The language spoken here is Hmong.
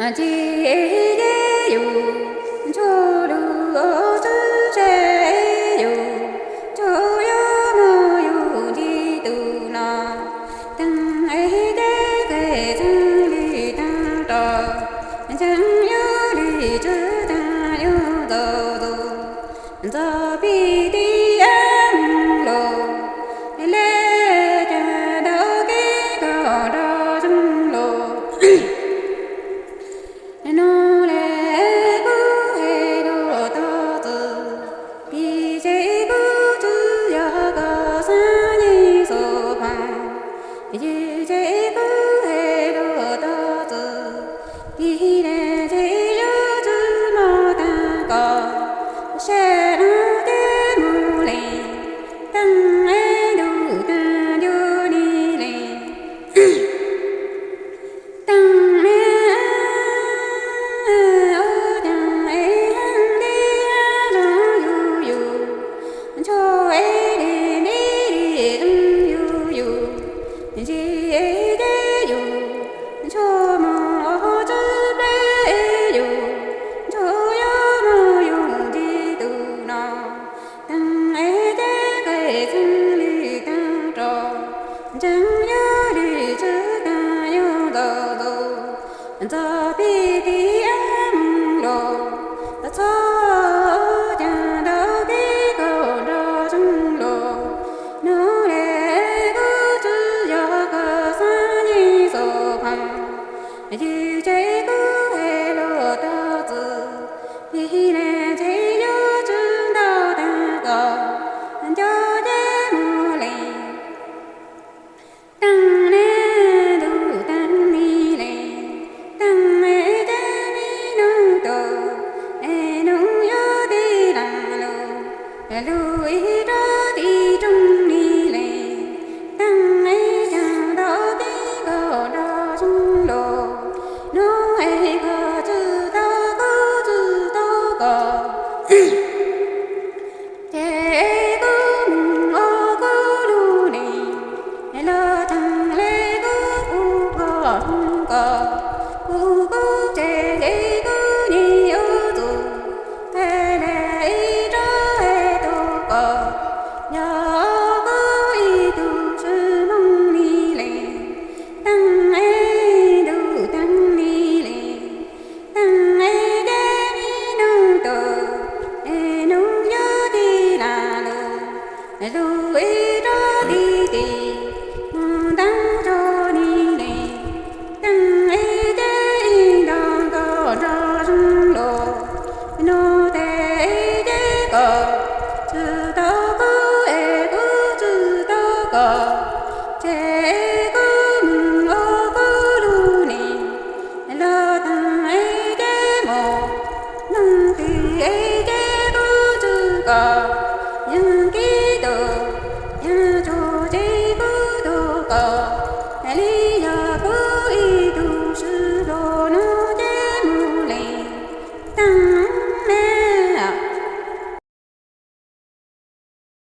Ntxim ces yus ntxhua lug sib tse, yus ntxhua yuav muaj yus ntsib tus no. Taag es ces qe txheej lwm taag rau, ntseeg yuav lwm tswv taag yuav tau tus, ntxog pig tiv ab moog lug, le caag ntau kev koj nrog zoo lug. Nuav le kuv hais lug tog txwv, pig ces kuv tswv yog koj xaav yeej xu phaag. Ywg ces kuv hais lug tog txwv, pig le ces yuav tswv moog taag koj, sab nuav ces moog le, taag es ntuj taag ncu ni le. Taag ne, ub caag es haaj nti zoo yug yug, ntxhua es le nti le zoo yug yug, ntxim es ces yus ntxhua moog ua tswv pleb yus, ntxhua yuav moog yus ntsib tus no. Taag es ces qe txheej lwm taag rau, ntseeg yuav lwm tswv taag yuav tau tus, ntxog pig tiv ab moog lug, txhob caag ntau kev koj nrog zoo lug. Nuav le kuv tswv yog koj xaav yeej xu phaag. Ywg ces kuv hais lug tog txwv, pig le ces yuav tswv ntau taag koj, nco ces moog le. Taag ne, ntuj taag ni le, taag es ces mi noog tug, es noog yuav tig laag lug, lug ib rab tiv rooj ni le. Taag es caag tau kev koj nrog zoo lug, nuav es koj tswv tau kuv tswv tau koj. Ces kuv moog ua kuv lug le, los taag le kuv kuv koj hloov koj, kuv kuv ces ces kuv nyiam ua txug, thaij le ib rab es tug koj, yog kuv ib tug swb moog ni le. Taag es ntuj taag ni le, taag es ces mi noog tug, es noog yuav tig laag lug, lug ib